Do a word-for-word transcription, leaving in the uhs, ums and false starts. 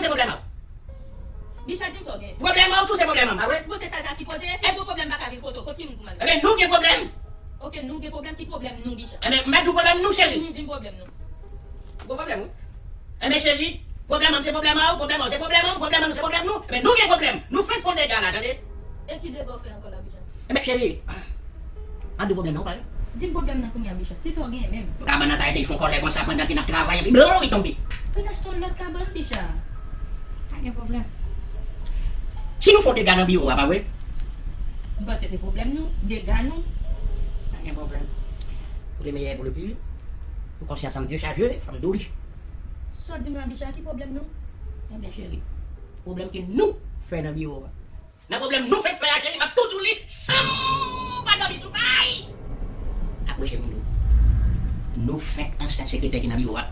Pwoblèm a w. Bicha, di m sa w gen. Pwoblèm a w tou se pwoblèm an, pa vre? Bon, se sa l ta sipoze. Si pou pwoblèm pa ka vin kote w, kot ki moun pou m ale? Ebyen, nou gen pwoblèm. Oke, nou gen pwoblèm. Ki pwoblèm nou, Bicha? Ebyen, m ap di w pwoblèm nou, cheri. Di m pwoblèm nou. Gwo pwoblèm, wi. Ebyen, cheri, pwoblèm an se pwoblèm a w, pwoblèm an se pwoblèm an, pwoblèm an nou se pwoblèm nou. Ebyen, nou gen pwoblèm. Nou fenk fè yon dega la, tande? E ki dega w fè ankò la, Bicha? Ebyen, cheri, an di w pwoblèm nan, ou pale. Di m pwoblèm nan kounye a, Bicha. Ki sa w genyen menm? Kabann nan ta ede fon kòlèg konsa pandan ke n ap travay, epi blo, li tonbe. Vin achte yon lòt kabann, Bicha. Pa gen pwoblèm. Si nou fè yon dega nan biwo a, pa vre? M panse se pwoblèm nou, dega nou. Pa gen pwoblèm. Pou le meyè, pou le pi, pou konsyans an m dechaje, fò m di w li. Sa w di m la, Bicha, ki pwoblèm nou? Ebyen, cheri, pwoblèm ke nou fè nan biwo a. Nan pwoblèm nou fenk fè a, cheri, m ap tou di w li san m pa dòmi sou kay. Apwoche m di w. Nou fenk ansyen sekretè ki nan biwo a.